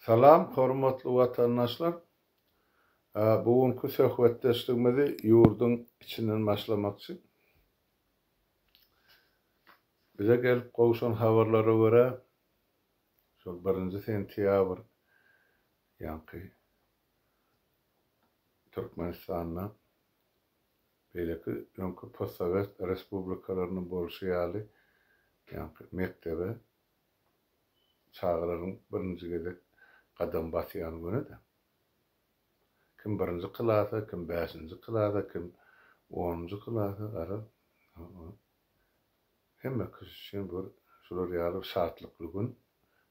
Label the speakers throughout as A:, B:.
A: Salam hormatly watandaşlar. Bu günki söhbetdeşligimizi ýurduň içinden başlamakçy. Bize gelip gowşan habarlara görä, şol birinji sentýabr ýaňky Türkmenistanda beýleki öňki postsowet respublikalarynda bolşy ýaly ýaňky mekdebe çagalaryň birinji gezek gadam basýan günüdi. Kim birinji klasa, kim bäşinji klasa, kim onunjy klasa garaz hemme kişi üçin bir şular ýaly şatlykly gün.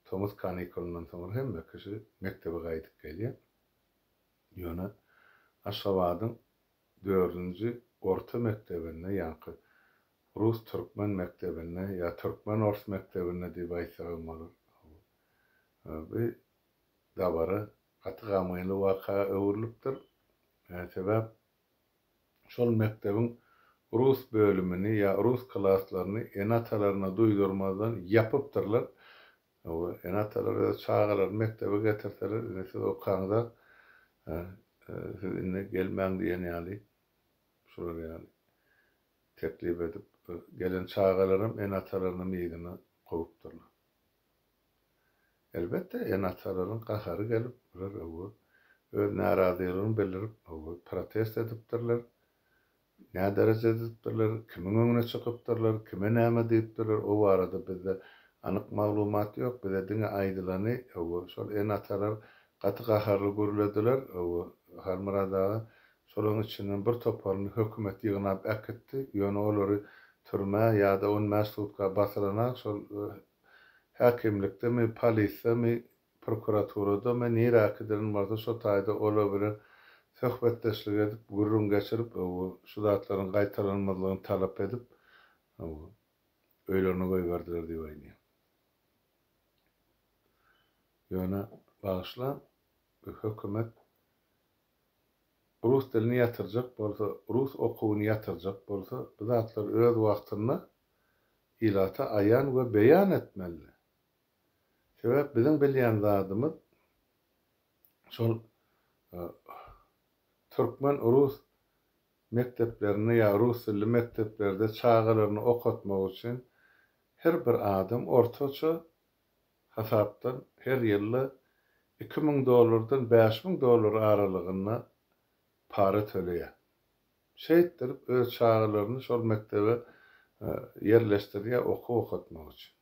A: Tomus kanikulyndan soňra hemme kişi mekdebe gaýdyp gelýär. Ýöne Aşgabadyň dördünji orta mekdebinde, ýaňky rus-türkmen mekdebinde ýa türkmen-ors mekdebinde diýip aýtsagam bolar, bu dabara gaty gamgynly waka öwrülipdir. Sebäp şol mekdebiň rus bölümini ýa rus klaslaryny ene-atalaryna duýdurmazdan ýapypdyrlar. Hawa, ene-atalar öz çagalaryny mekdebe getirseler, indi siz okaňzak, siz indi gelmäň diýen ýaly, şular ýaly teklip edip, gelen çagalaram ene-atalarynyň yzyna kowupdyrlar. Elbetde, ene-atalaryň gahary gelip, bular hawa, öz närazylygyny bildirip, hawa, protest edipdirler. Näderejede edipdirler, kimiň öňüne çykypdyrlar, kime näme diýipdirler, o barada bizde anyk maglumat ýok, bize diňe aýdylany, hawa, şol ene-atalar gaty gaharly gürlediler, hawa, Halmyrat aga, şolaryň içinden bir toparyny hökümet ýygnap äkitdi, ýöne olary türmä ýa-da on bäş sutka basylanak, şol häkimlikdemi, polisdemi, Prokuraturadamy, nirä äkidilen bolsa şo taýda olar bilen söhbetdeşlik edip, gürrüň geçirip, şu zatlaryň gaýtalanmazlygyny talap edip, öýlerine goýberdiler diýip aýdýar. Ýöne, bagyşlaň, bu hökümet rus dilini ýatyrjak bolsa, rus okuwyny ýatyrjak bolsa, bu zatlary öz wagtynda ilata aýan we beýan etmelidi. Sebäp biziň bilýän zadymyz şol türkmen rus mekdeplerinde ýa rus dilli mekdeplerde çagalaryny okatmak üçin her bir adam ortaça hasapdan her ýylda 2000 dollardan 5000 dollar aralygynda para töleýär. Şeýtdirip öz çagalaryny şol mekdebe ýerleşdirýär okuw okatmak üçin.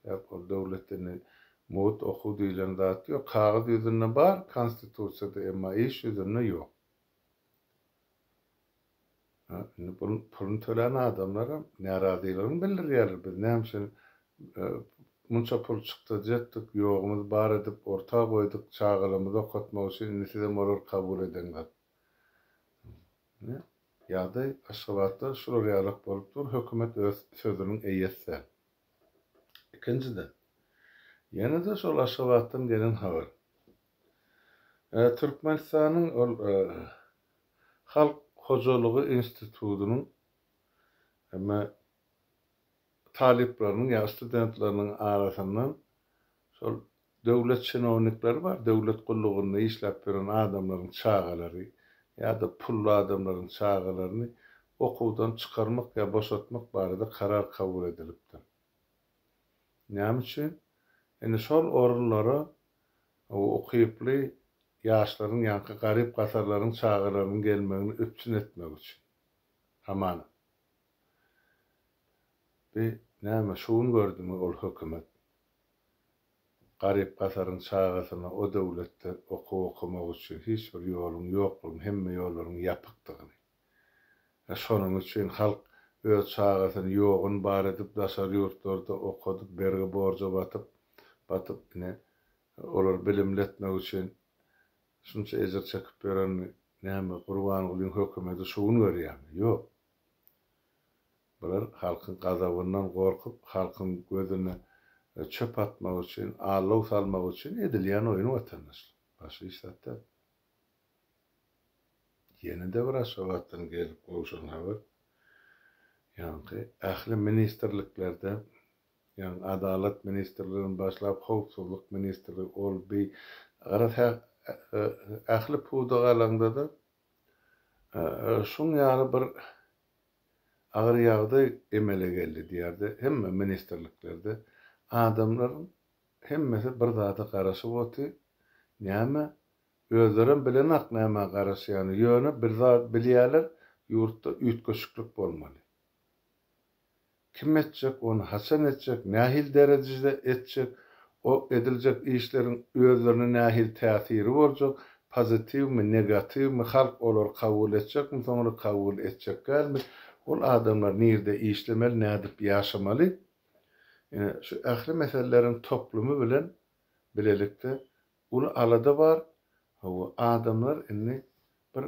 A: Sebäp ol döwletde indi mugt okuw diýlen zat ýok. Kagyz ýüzünde bar, konstitusiýada, emma iş ýüzünde ýok. Ha, indi bul puluny tölän adamlaram närazylygyny bildirýärler. Biz näme üçin munça pul çykdajy etdik, ýogumyzy bar edip orta goýduk çagalarymyzy okatmak üçin, indi sizem olary kabul edeňzok. Ine, ýagdaý Aşgabatda şular ýalak bolup dur, hökümet öz sözüniň eýesi däl. Ikinjiden, ýene-de şol Aşgabatdan gelen habar. Türkmenistanyň ol Halk hojalygy institutynyň hemme talyplarynyň ýa studentleriniň arasyndan şol döwlet çinownikleri bar, döwlet gullugynda işläp ýören adamlaryň çagalary ýa-da pully adamlaryň çagalaryny okuwdan çykarmak ýa boşatmak barada karar kabul edilipdir. Näme üçin? Indi şol orunlara ukyply ýaşlaryň ýaňky garyp-gasarlaryň çagalarynyň gelmegini üpjün etmek üçin. Hamana. Bi näme şu gün gördümi ol hökümet garyp-gasaryň çagasyna o döwletde okuw okamak üçin hiç bir ýoluň ýoklugyny hemme ýollaryň ýapykdygyny. Ä şonuň üçin halk öz çagasyny ýoguny bar edip daşary ýurtlarda okadyp bergi borja batyp batyp ine olary bilimli etmek üçin şunça ejir çekip ýörenini näme Gurbangulyň hökümeti şu gün görýärmi? Ýok. Bular halkyň gazabyndan gorkup, halkyň gözüne çöp atmak üçin, aldaw salmak üçin edilýän oýun watandaşlar. Başga hiç zat däl. Ýene-de bir Aşgabatdan gelip gowşan habar, ýaňky ähli ministrliklerde. Ýagny Adalat ministrliginden başlap, Howpsuzlyk ministrligi, ol bi, garaz ähli pudagy alaňda-da şuň ýaly bir agyr ýagdaý emele geldi diýerdi. Hemme ministrliklerde adamlaryň hemmesi bir zada garaşyp otyr. Näme? Özlerem bilenak nämä garaşýany, ýöne bir zat bilýäler, ýurtda üýtgeşiklik bolmaly. Kim etjek, ony haçan etjek, nähili derejede etjek, o ediljek işleriň özlerine nähili täsiri boljak, pozitiwmi, negatiwmi, halk olary kabul etjekmi, soňra kabul etjek dälmi, ol adamlar nirde işlemeli, nädip ýaşamaly, ine, şu ähli meseleleriň toplumy bilen bilelikde Uly alada bar. Hawa, adamlar indi bir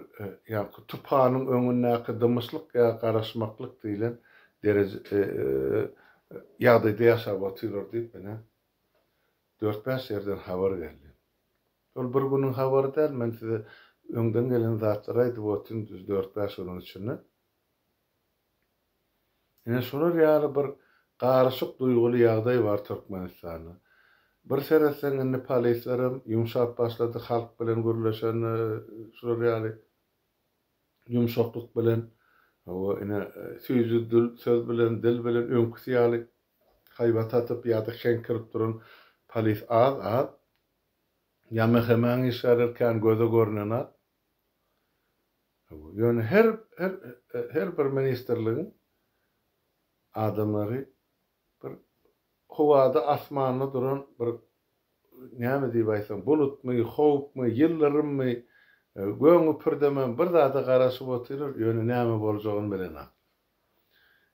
A: ýaňky tupanyň öňündäki dymyşlyk ýa garaşmaklyk diýlen dereje ýagdaýda ýaşap otyrlar diýip, ine, dört-bäş ýerden habar geldi. Ol bir günüň habary däl, men size öňden gelen zatlary aýdyp otyryn, dört-bäş günüň içinde. Ine şolar ýaly bir garyşyk duýguly ýagdaý bar Türkmenistanda. Bir seretseň indi polislerem ýumşap başlady halk bilen gürleşende şular ýaly ýumşaklyk bilen hawa ine süýji dil söz bilen dil bilen öňküsi ýaly haýbat atyp ýa-da heňkirip duran polis az az. Ýa MHM-iň işgärleri kän göze görünenak. Ýöne her her her bir ministrligiň adamlary bir howada asmanda duran bir näme diýip aýtsam bulutmy, howpmy, ýyldyrymmy, göň güpürdememi bir zada garaşyp otyrlar, ýöne näme boljagyny bilenok.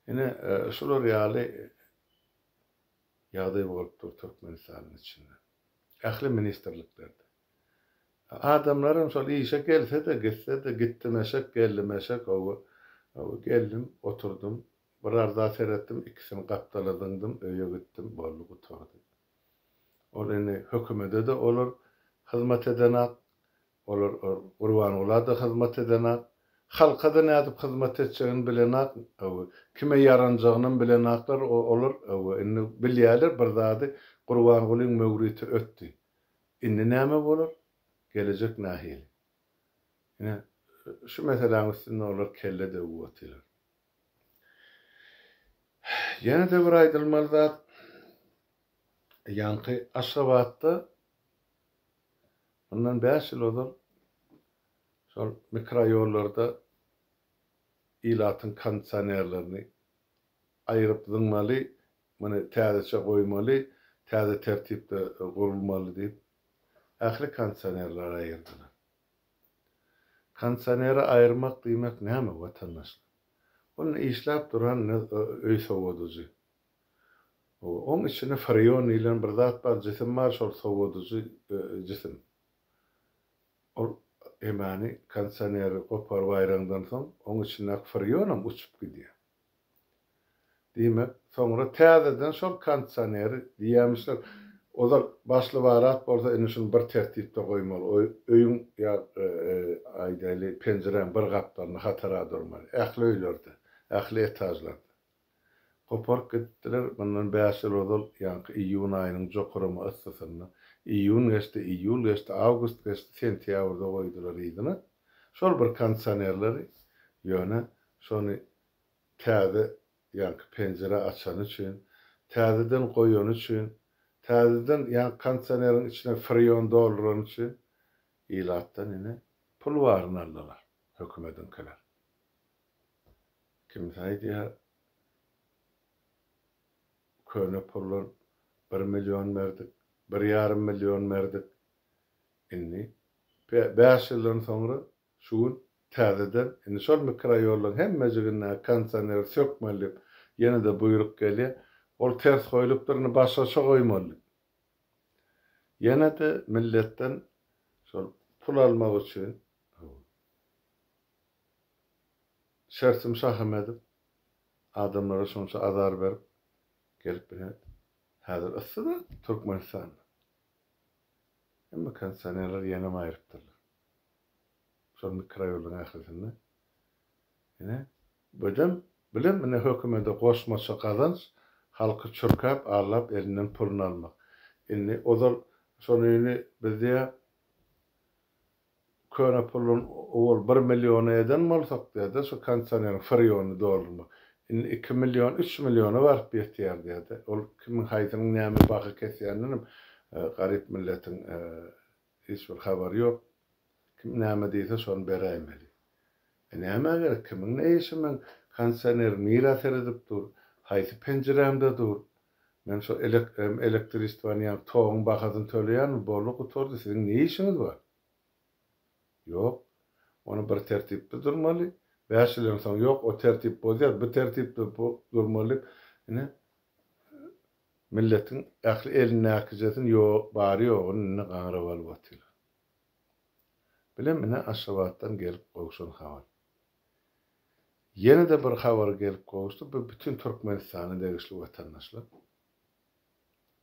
A: Ine şular ýaly ýagdaý bolup dur Türkmenistanyň içinde. Ähli ministrliklerde. Adamlaram şol işe gelse-de, gitse-de, gitdim eşek, geldim eşek, hawa, hawa, geldim, oturdym, bir arza seretdim, ikisini gapdala zyňdym, öýe gitdim, boldy, gutardy. Ol indi hökümede-de olar hyzmat edenak, olar Gurbangula-da hyzmat edenak, halka-da nädip hyzmat etjegini bilenak, hawa, kime ýaranjagynam bilenaklar, olar, hawa, indi bilýärler bir zady, Gurbangulyň möwriti ötdi. Indi näme bolar? Gelejek nähili? Ine, şu meseläň üstünde olar kelle döwüp otyrlar. Ýene-de bir aýdylmaly zat, ýaňky Aşgabatda mundan bäş ýyl ozal şol mikroýollarda ilatyň kondisionerlerini aýryp zyňmaly, muny täzeçe goýmaly, täze tertipde gurulmaly diýip, ähli kondisionerleri aýyrdylar. Kondisioneri aýyrmak diýmek näme, watandaşlar? Ol indi işläp duran öý sowadyjy. Oň içinde freon diýlen bir zat bar, jisim bar, şol sowadyjy jisim. Ol hemany, kondisioneri goparyp aýraňdan soň, oň içindäki freonam uçup gidýär. Diýmek, soňra täzeden şol kondisioneri diýýärmişler, ozal başly-barat bolsa, indi şuny bir tertipde goýmaly, öýüň ýa aýdaýly, penjiräň bir gapdalynda hatara durmaly, ähli öýlerde, ähli etažlarda. Goparyp gidipdiler, mundan bäş ýyl ozal, ýaňky iýun aýynyň jokurama yssysynda. Iýun geçdi, iýul geçdi, awgust geçdi, sentýabrda goýdular yzyna. Şol bir kondisionerleri, ýöne şony täze ýaňky penjire açany üçin, täzeden goýany üçin, täzeden ýaňky kondisioneriň içine freon doldurany üçin ilatdan ine pul baryny aldylar hökümediňkiler. Kimsi aýdýar, köne puldan bir million berdik, bir ýarym million berdik. Indi bäş ýyldan soňra şu gün täzeden indi şol mikroýollaryň hemmejigindäki kondisioneri sökmeli diýip ýene-de buýruk gelýär. Ol ters goýlupdyr, indi başgaça goýmaly diýip. Ýene-de milletden şol pul almak üçin şertim şahym edip, adamlara şonça azar berip gelip ine häzir yssy-da Türkmenistanda. Hemme kondisionerleri ýenem aýrypdyrlar. Şol mikroýollaryň ählisinde. Ine, birden bilen ine hökümete goşmaça gazanç. Halky çürkäp, aldap elinden puluny almak. Indi ozal şonyny biz diýýär, köne puldan owal bir milliona eden bolsak diýýär-de, şu kondisioneriň freonyny doldurmak. Indi iki million, üç milliona baryp ýetýär diýýär-de. Ol kimiň haýsynyň näme baha kesýändenem garyp milletiň hiç bir habary ýok. Kim näme diýse şony beräýmeli. E nämä gerek, kimiň ne işi meň kondisioner nirä seredip dur, haýsy penjirämde dur. Men şo elektristwany ýa toguň bahasyny töleýänmi, boldy gutardy, siziň ne işiňiz bar? Ýok. Ony bir tertipde durmaly. Bäş ýyldan soň ýok, o tertip bozýar, bu tertipde durmaly diýip, ine, milletiň ähli elindäkijesini ýo, bary-ýoguny indi gaňryp alyp otyrlar. Bilem ine Aşgabatdan gelip gowşan habar. Ýene-de bir habar gelip gowuşdy, bu bütin Türkmenistana degişli watandaşlar.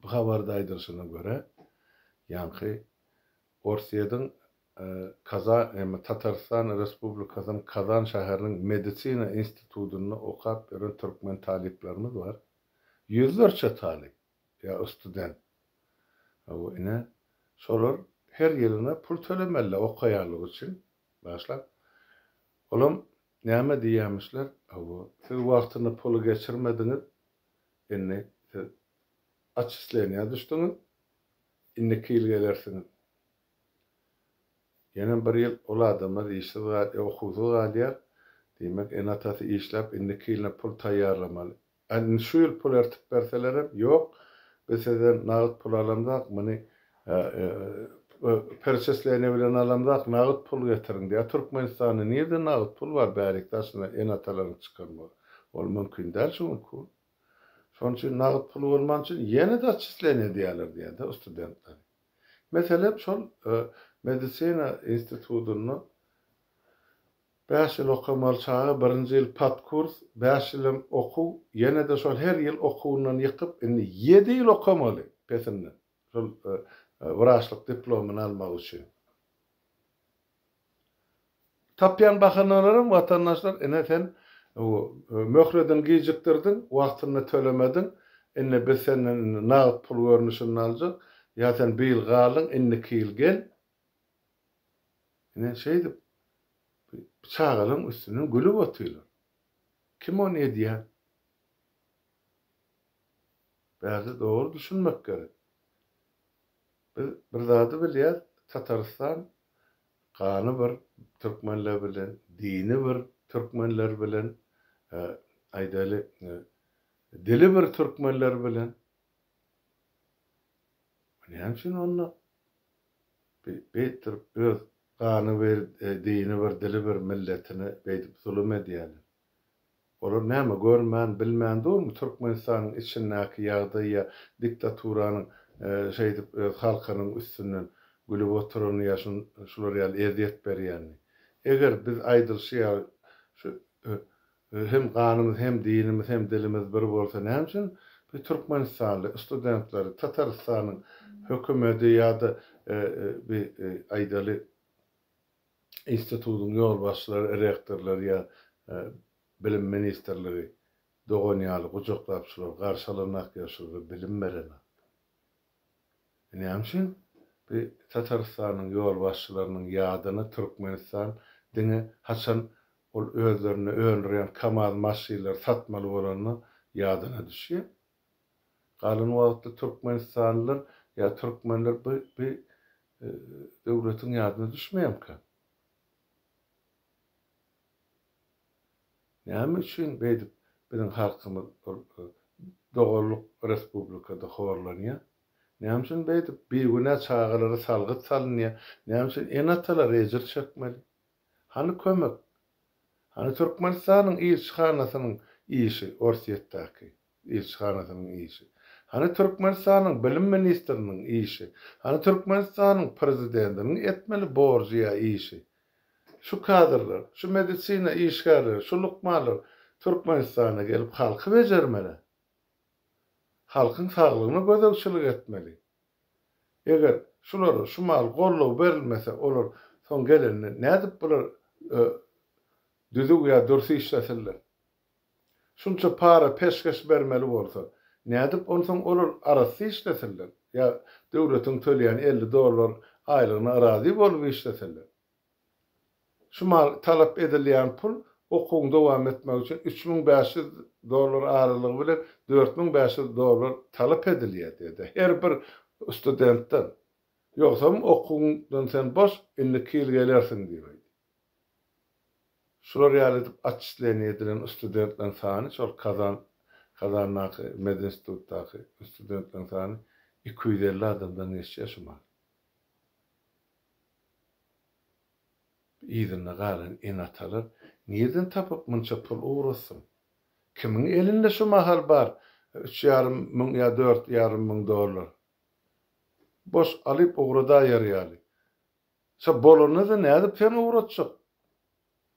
A: Bu habarda aýdylyşyna görä, ýaňky Orsýetiň Kazan, ýa Tatarystan Respublikasynyň Kazan şäheriniň medisina institutynda okap ýören türkmen talyplarymyz bar. Ýüzlerçe talyp. Ýa student. Hawa, ine, şolar her ýylyna pul tölemeliler okaýanlygy üçin, başlap. Olam näme diýýämişler, hawa, siz wagtynda puly geçirmediňiz, indi siz otçisleniýä düşdüňiz, indiki ýyl gelersiňiz. Ýenem bir ýyl ol adamlar işsiz gal, okuwsyz galýar, diýmek, ene-atasy işläp, indiki ýylyna pul taýýarlamaly. A indi şu ýyl pul ertip berselerem, ýok, biz sizden nagt pul alamzak, muny pereçisleniýe bilen alamzak, nagt pul getiriň diýýär. Türkmenistanda nirde nagt pul bar bärik daşyna ene-atalaryň çykarmagy? Ol mümkin däl şu günki gün. Şonuň üçin nagt puly bolmany üçin ýene-de otçisleniýe edýärler diýýär-de studentleri. Meselem, şol medisina institutynda Bäş ýyl okamaly çaga birinji ýyl podkurs, bäş ýylam okuw, ýene-de şol her ýyl okuwyndan ýykyp indi ýedi ýyl okamaly pesinden şol wraçlyk diplomyny almak üçin. Tapýan bahanalaram watandaşlar ine sen möhledini gijikdirdiň, wagtynda tölemediň, indi biz senden indi nagt pul görnüşinde aljak, ýa sen bu ýyl galdyň indiki ýyl gel, Ine, şeýdip, çagalaryň üstünden gülüp otyrlar. Kim ony edýär? Bärde dogry düşünmek gerek. Biz bir zady bilýäs, Tatarystan gany bir türkmenler bilen, dini bir türkmenler bilen, aýdaly, dili bir türkmenler bilen. Näme üçin onda Beýdip öz gany bir, dini bir, dili bir milletine beýdip zulum edýärler. Olar näme görmän, bilmän durmy Türkmenistanyň içindäki ýagdaýy ýa diktaturanyň şeýdip öz halkynyň üstünden gülüp oturanyny ýa şular ýaly ezýet berýänini. Eger biz aýdylyşy ýaly şu Hem ganymyz hem dinimiz hem dilimiz bir bolsa näme üçin bi türkmenistanly studentleri Tatarystanyň hökümedi ýa-da bi aýdaly institudyň ýolbaşçylary rektorlary ýa bilim ministrligi dogan ýaly gujaklap şulary garşy alanak ýa şulara bilim berenak. Näme üçin bi Tatarystanyň ýolbaşçylarynyň ýadyna Türkmenistan diňe haçan ol özlerinde öndürýän Kamaz maşynlary satmaly bolanda ýadyna düşýär? Galan wagtda türkmenistanlylar ýa türkmenler bi bi döwletiň ýadyna düşmeýärmikä? Näme üçin beýdip biziň halkymyz ol doganlyk respublikada horlanýar? Näme üçin beýdip bigünä çagalara salgyt salynýar? Näme üçin ene-atalar ejir çekmeli? Hany kömek? Hany Türkmenistanyň ilçihanasynyň işi Orsýetdäki ilçihanasynyň işi? Hany Türkmenistanyň bilim ministriniň işi? Hany Türkmenistanyň prezidentiniň etmeli borjy ýa işi? Şu kadrlar, şu medisina işgärleri, şu lukmanlar Türkmenistana gelip halky bejermeli. Halkyň saglygyna gözegçilik etmeli. Eger şulara şu mal goldaw berilmese olar soň gelende nädip bular düzüw ýa dürs işlesinler. Şunça para peşgeş bermeli bolsa. Nädip onsoň olar arassa işlesinler? Ýa döwletiň töleýän 50 dollar aýlygyna razy bolup işlesinler? Şu mal talap edilýän pul okuwyň dowam etmegi üçin 3500 dollar aralygy bilen 4500 dollar talap edilýär diýdi. Her bir studentden. Ýogsam okuwyňdan sen boş, indiki ýyl gelersiň diýip aýdýar. Şular ýaly edip otçisleniýe edilen studentleriň sany şol Kazan Kazandaky medinstitutdaky studentleriň sany 250 adamdan geçýär şu mal. Yzynda galan ene-atalar nirden tapyp munça pul ugratsyn? Kimiň elinde şu mahal bar üç ýarym müň ýa dört ýarym müň dollar? Boş alyp ugradaýar ýaly. Şo bolanda-da nädip sen ugratjak?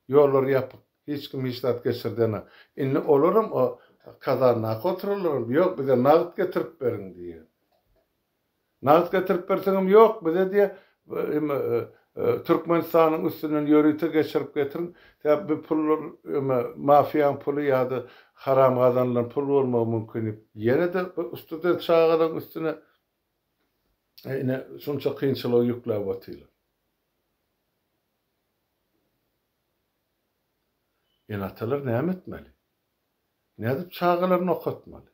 A: Ýollar ýapyk, hiç kim hiç zat geçirdenak. Indi olaram o Kazandaky oturanlaram ýok bize nagt getirip beriň diýýär. Nagt getirip berseňem ýok bize diýýär eme Türkmenistanyň üstünden ýörite geçirip getiriň. Sebäbi bu pullar eme mafiýaň puly ýa-da haram gazanylan pul bolmagy mümkin diýip ýene-de bu student çagalaryň üstüne ine şunça kynçylygy ýükläp otyrlar. Ene-atalar näme etmeli? Nädip çagalaryny okatmaly?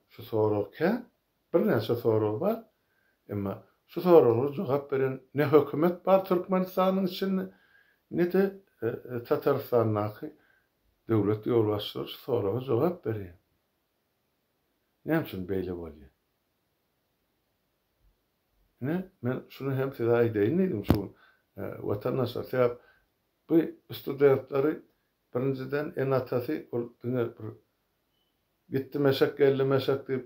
A: Şu sorag kän, birnäçe sorag bar. Emma şu soraglara jogap beren ne hökümet bar Türkmenistanyň içinde, ne-de Tatarystandaky döwlet ýolbaşçylary şu soraga jogap berýär. Näme üçin beýle bolýar? Ine, men şuny hem size aýdaýyn diýdim şu gün, watandaşlar. Sebäp bu studentleri birinjiden ene-atasy ol diňe bir gitdi meşek, geldi meşek diýip,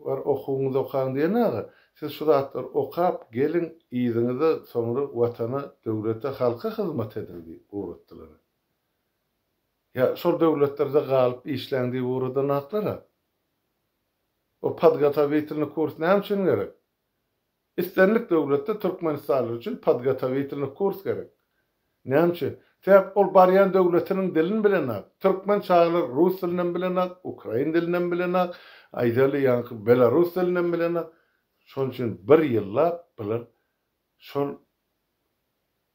A: bar okuwyňyzy okaň diýen-aga. Siz şu zatlary okap, geliň, yzyňyza soňra Watana, döwlete, halka hyzmat ediň diýip ugratdylar. Ýa şol döwletlerde galyp işläň diýip ugradanaklar-a. O podgotowitelnyý kurs näme üçin gerek? Islendik döwletde türkmenistanlylar üçin podgotowitelnyý kurs gerek. Näme üçin? Sebäp ol barýan döwletiniň dilini bilenok. Türkmen çagalary rus dilinem bilenok, ukrain dilinem bilenok, aýdaly ýaňky belarus dilinem bilenok. Şonuň üçin bir ýyllap bular şol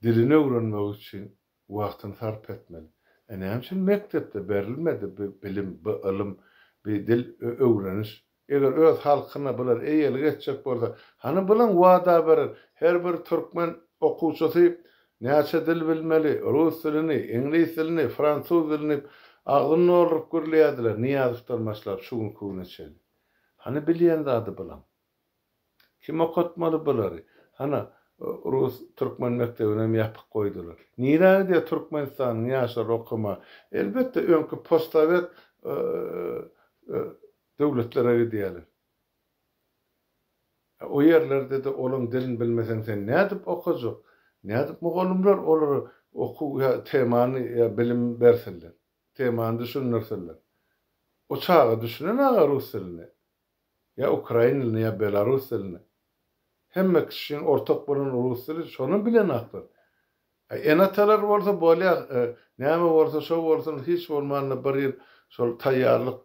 A: dilini öwrenmek üçin wagtyny sarp etmeli. E näme üçin mekdepde berilmedi bi bilim, bi ylym, bi dil öwreniş? Eger öz halkyna bular eýelik etjek bolsa, hany bulaň wada beren her bir türkmen okuwçysy näçe dil bilmeli, rus dilini, iňlis dilini, fransuz dilini agzyny dolduryp gürleýärdiler Nyýazowdan başlap şu günki güne çenli. Hany bilýän zady bulaň? Kim okatmaly bulary? Hana, rus, türkmen mekdebinem ýapyk goýdular. Nirä gidýär Türkmenistanyň ýaşlary okamaga? Elbetde, öňki postsowet döwletlere gidýärler. O ýerlerde-de olaň dilini bilmeseň sen nädip okajak? Nädip mugallymlar olara okuw ýa temany ýa bilim bersinler? Temany düşündirsinler? O çaga düşünen-aga rus diline. Ýa ukrain dilini ýa belarus dilini. Hemme kişi üçin ortak bolan rus dili şony bilenaklar. A ene-atalar bolsa bolýa näme bolsa şo bolsun hiç bolmanda bir ýyl şol taýýarlyk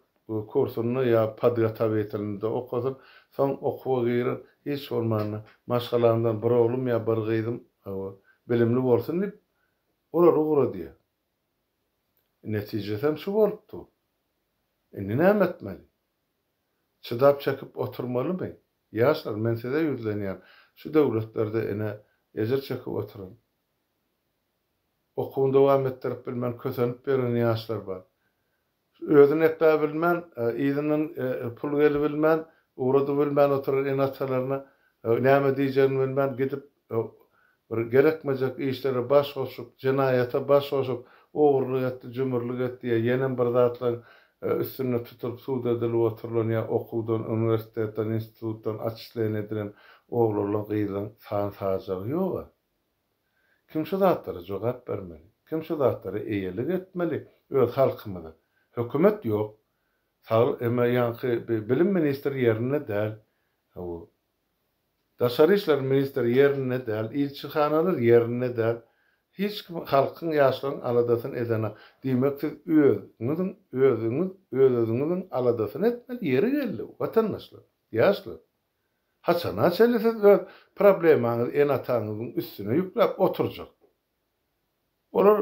A: kursunda ýa podgotowitelnida okasyn soň okuwa girer hiç bolmanda maşgalamdan bir oglum ýa bir gyzym bilimli bolsun diýip olar ugradýar. Netijesem şu bolup dur. Indi näme etmeli? Çydap çekip oturmalymy? Ýaşlar, men size ýüzlenýän, şu döwletlerde ine, ejir çekip oturan, okuwyny dowam etdirip bilmän kösenip ýören ýaşlar bar. Özüni ekläbilmän, yzyndan pul gelibilmän, ugradybilmän oturan ene-atalaryna näme diýjegini bilmän gidip, bir gerekmejek işlere baş goşup, jenaýata baş goşup, ogurlyk etdi, jümürlik etdi ýa ýenem bir zatlaryň üstünde tutulyp sud edilip oturylan ýa okuwdan, uniwersitetden, institutdan otçisleniýe edilen oglanlaň, gyzlaň san-sajagy ýog-a. Kim şu zatlara jogap bermeli? Kim şu zatlara eýelik etmeli öz halkymyza? Hökümet ýok. Sag, eme ýaňky bilim ministri ýerinde däl. Hawa. Daşary işler ministri ýerinde däl, ilçihanalar ýerinde däl. Hiç kim halkyň, ýaşlaryň aladasyny edenak. Diýmek siz özüňiziň, özüňiz, öz-özüňiziň aladasyny etmeli ýeri geldi, watandaşlar, ýaşlar. Haçana çenli siz öz problemaňyzy ene-ataňyzyň üstüne ýükläp oturjak? Olar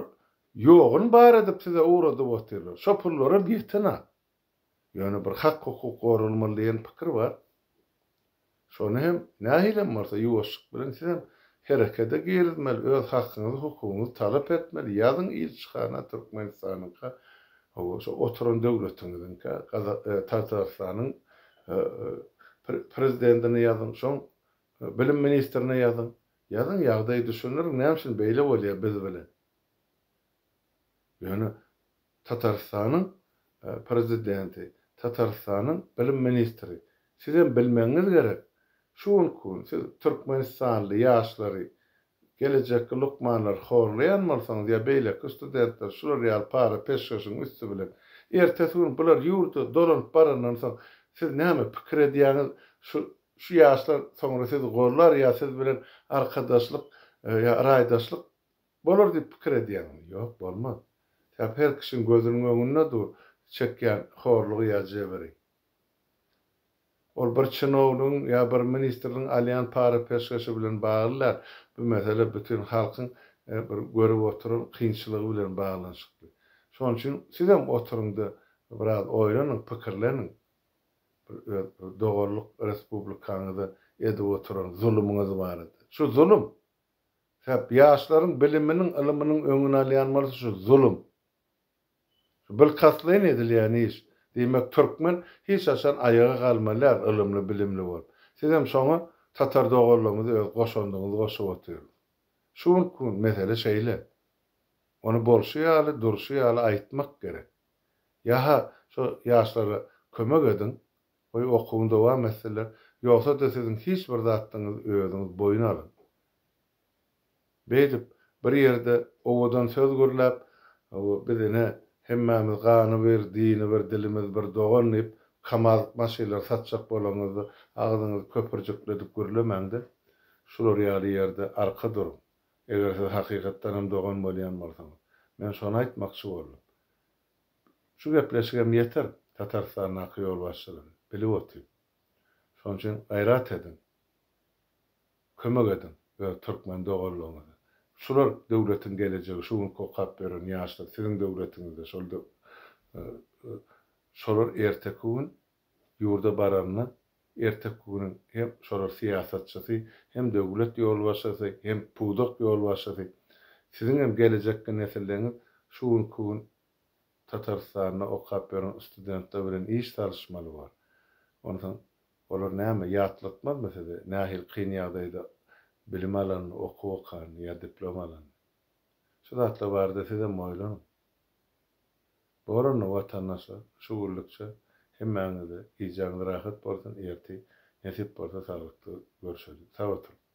A: ýoguny bar edip size ugradyp otyrlar. Şo pullaram ýetenak. Ýöne bir hak-hukuk goralmaly diýen pikir bar. Şony hem nähilem bolsa ýuwaşlyk bilen sizem herekede girizmeli, öz hakyňyzy, hukugyňyzy talap etmeli. Ýazyň ilçihana Türkmenistanyňka, hawa, şo oturan döwletiňiziňkä, Tatarystanyň prezidentine ýazyň, şoň bilim ministrine ýazyň. Ýazyň, ýagdaýy düşündiriň, näme üçin beýle bolýar biz bilen. Ýöne Tatarystanyň prezidenti, Tatarystanyň bilim ministri, sizem bilmegiňiz gerek, şu günki gün siz türkmenistanly ýaşlary, gelejekki lukmanlary horlaýan bolsaňyz ýa beýleki studentleri şular ýaly para-peşgeşiň üsti bilen, ertesi gün bular ýurda dolanyp barandan soň siz näme pikir edýäňiz, şu şu ýaşlar soňra sizi gollar ýa siz bilen arkadaşlyk ýa raýdaşlyk Bolar diýip pikir edýäňmi? Ýok, bolmaz. Sebäp her kişiň gözüniň öňünde dur çekýän horlugy ýa jebiri. Ol bir çinownigiň ýa bir ministrligiň alýan para-peşgeşi bilen bagly däl, bu mesele bütin halkyň bir görüp oturan kynçylygy bilen baglanyşykly. Şonuň üçin sizem oturyň-da biraz oýlanyň, pikirleniň. Bir öz bir doganlyk respublikaňyza edip oturan zulumyňyz barada. Şu zulum! Sebäp ýaşlaryň biliminiň, ylymynyň öňüni alýan bolsa şu zulum. Şu bilkastlaýyn edilýän iş. Diýmek türkmen hiç haçan aýaga galmaly däl ylymly bilimli bolup. Sizem şoňa tatar doganlarymyzy öz goşandyňyzy goşup otyrys. Şu günki gün mesele şeýle. Ony bolşy ýaly, durşy ýaly aýtmak gerek. Ýa-ha şo ýaşlara kömek ediň, goý okuwyny dowam etsinler, ýogsa-da siziň hiç bir zatdygyňyzy özüňiz boýun alyň. Beýdip, bir ýerde owadan söz gürläp, Hawa, biz ine, hemmämiz gany bir, dini bir, dilimiz bir dogan diýip, kamaz maşynlary satjak bolaňyzda, agzyňyzy köpürjikledip gürlemäň-de, şular ýaly ýerde arka duruň. Eger siz hakykatdanam dogan bolýan bolsaňyz. Men şony aýtmakçy boldum. Şu gepleşigem ýeter Tatarystandaky ýolbaşçylara. Bilip otyr. Şonuň üçin gaýrat ediň. Kömek ediň öz türkmen doganlaryňyza. Şular döwletiň gelejegi şu günki okap ýören ýaşlar siziň döwletiňizde şol şolar erteki gün ýurda baranda erteki günüň hem şolar syýasatçysy hem döwlet ýolbaşçysy hem pudak ýolbaşçysy siziň hem gelejekki nesilleňiz şu günki gün Tatarystanda okap ýören studentler bilen iş salyşmaly bor. Onsoň Olar näme, ýatlatmazmy size nähili kyn ýagdaýda bilim alanyny, okuw okanyny ýa diplom alanyny? Şu zatlar barada sizem oýlanyň. Bor onda watandaşlar, şu günlükçe hemmäňize gijäňiz rahat bolsun, ertir nesip bolsa saglykda görşeli. Sag oturyň.